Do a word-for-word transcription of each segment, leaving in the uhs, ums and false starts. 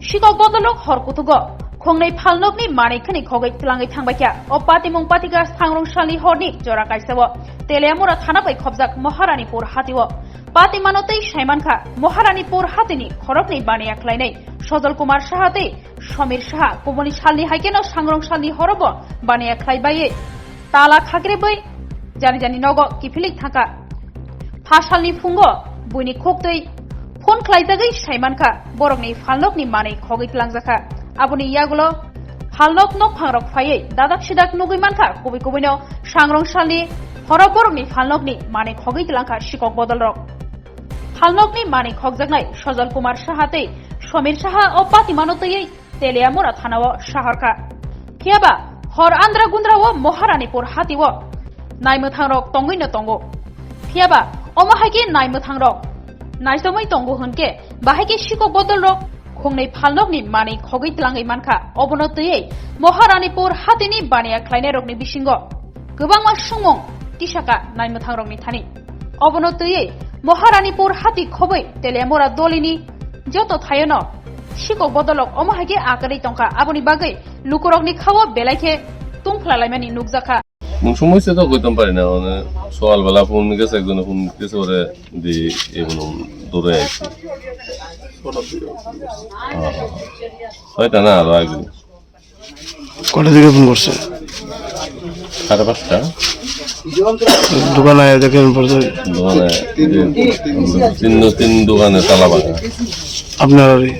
Sikok bodolrok hor kutugo khongnwi phalnokni manwi khwnwi khogwi twlangwi thangbaikha. O patimung patikha sangrong salni horni jora kaisao Teliamura thana bai khobjak Maharanipur hatio. Patimano tei saimankha Maharanipur hatini khoroknwi baniya khlainai Sojol Kumar Saha tei Somir Saha. Kubuni salni haikheno sangrong salni horobo baniya khlaibai tala khakrebwi jani jani nogo kiphilwi thangkha. Phasalni phungo buini khuktwi phone khlaijagwi saimankha borokni phalnokni manwi khogwi twlangjakha. Aboni yagulo phalnok nokphangrok phaiwi dadak sidak nugwi mankha, kubui kubuino sangrong salni horo borokni phalnokni manwi khogwi twlangkha sikok bodolrok. Phalnokni manwi khokjaknai Sojol Kumar Saha tei Somir Saha o patimano twiwi Teliamura thanao sahorkha. Phiyaba hor andra gundrao Maharanipur hatio naimwthangrok tongwino tongo. Phiyaba omo hai khe naimwthangrok naichomwi tongo hwnkhe, bahai khe sikok bodolrok khongnwi phalnokni manwi khogwi twlangwi mankha. Obono twiwi Maharanipur hatini baniya khlainairokni bisingo kwbangma sumung tisaka naimwthangrokni thani. Obono twiwi Maharanipur hati khobwi Teliamura dolini joto thaiono sikok bodolrok omo hai khe akwrwi tongkha. Aboni bagwi lukurokni khao belai khe tungphlalaimani nukjakha. Mung সমস্যা তো কইতাম পারি না, মানে সকালবেলা ফোন গেছে, একজনে ফোন গেছে, ওরে দি এগুলো দৌড়ে আইছি। ছয়টা না আরো আগে। কটা দিকে ফোন করছে? সাড়ে পাঁচটা। দোকানে আয়া দেখেন পরে। দোকানে তিন, তিন দোকানে তালা ভাঙা। আপনার বাড়ি?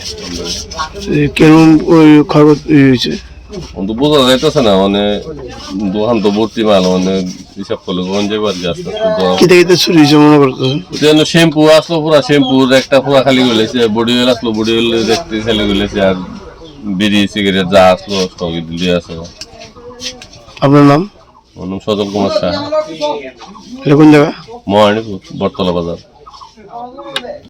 এই কেন ওই খবর ই হয়েছে? অন্ত বোঝা যাইতেছে না, মানে দোকান তো ভর্তি মাল, মানে হিসাব করলে কোন যাইব আর কি আস্তে আস্তে দোকান। কিতা কিতা চুরি হয়েছে মনে করতেছেন? যেন শ্যাম্পু আসলো পুরা, শ্যাম্পুর একটা পুরা খালি গলেছে, বডি অয়েল আসলো, বডি অয়েল দেখতে খালি গলেছে, আর বিড়ি সিগারেট যা আসলো সবই দিয়ে আছে। আপনার নাম? আমার নাম সজল কুমার শাহ। এটা কোন জায়গা? মহারানীপুর, বটতলা বাজার।